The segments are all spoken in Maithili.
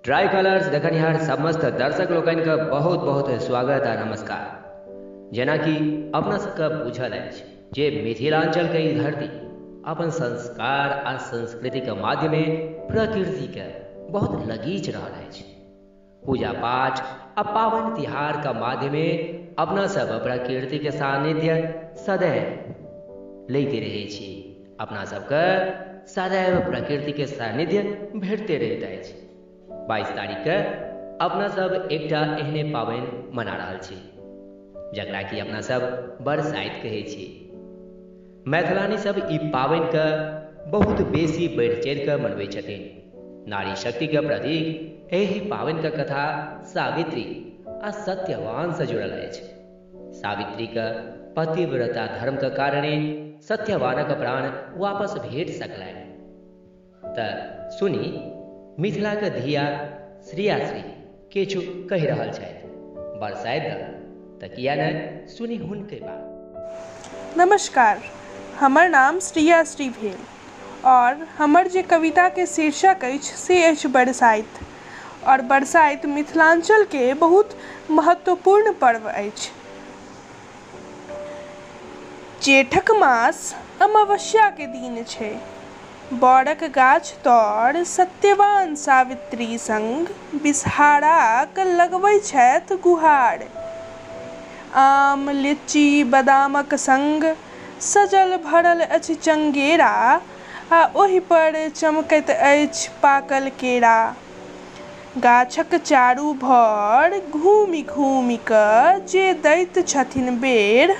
ट्राई कलर्स देखनिहार समस्त दर्शक लोकनिके बहुत बहुत स्वागत आ नमस्कार। जेनाकि अपना सबके बुझल अछि जे मिथिलांचलके ई धरती अपन संस्कार आ संस्कृतिके माध्यमे प्रकृतिके बहुत लगीच रहल अछि। पूजा पाठ आ पाबनि तिहारके माध्यमे अपना सब प्रकृतिके सानिध्य सदैव लैते रहै छी। अपना सबके सदैव प्रकृतिके सानिध्य भेटते रहैत अछि। 22 तारीखके अपना सब एकटा एहने पाबनि मना रहल छी जकरा कि अपना सब बरसाइत कहै छी। मैथिलानी सब ई पाबनिके बहुत बेसी बढ़ि चढ़ि कऽ मनबै छथिन। नारी शक्तिके प्रतीक एहि पाबनिके कथा सावित्री आ सत्यवानसँ जुड़ल अछि। सावित्रीके पतिव्रता धर्मके कारणे सत्यवानक प्राण वापस भेट सकलनि। तऽ सुनी मिथिलाके धिया श्रेयाश्री किछु कहि रहल छथि बरसाइत तऽ किया नहि सुनी हुनके बात। नमस्कार, हमर नाम श्रेयाश्री भेल और हमर जे कविताके शीर्षक अछि से अछि बरसाइत। और बरसाइत मिथिलांचलके बहुत महत्वपूर्ण पर्व अछि। जेठक मास अमावस्याके दिन छै। बड़क गाछ तर सत्यवान सावित्री संग बिसहाराक लगबै छथि गुहार। आम लीची बादामक संग सजल भरल अछि चंगेरा आ ओहि पर चमकैत अछि पाकल केरा। गाछक चारू भर घूमि घूमि कऽ जे दैत छथिन बेर,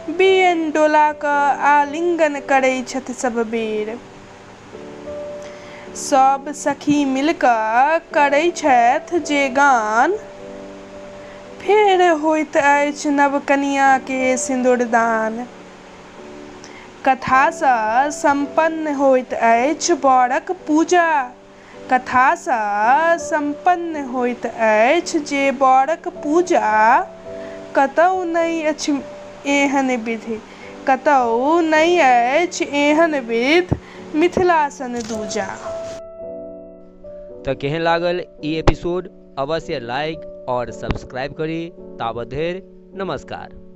बियैन डोला कऽ आलिंगन करै छथि सब बेर। सब सखी मिल कऽ करै छथि जे गान, फेर होइत अछि नवकनियाके सिन्दूरदान। कथासँ सम्पन्न होइत अछि बरक पूजा, कथासँ सम्पन्न होइत अछि जे बरक पूजा। कतौ नहि अछि एहन विधि, कतौ नहि अछि एहन विधि मिथिला सन दूजा। तऽ केहन लागल ई एपिसोड? अवश्य लाइक और सब्सक्राइब करी। तावत धरि नमस्कार।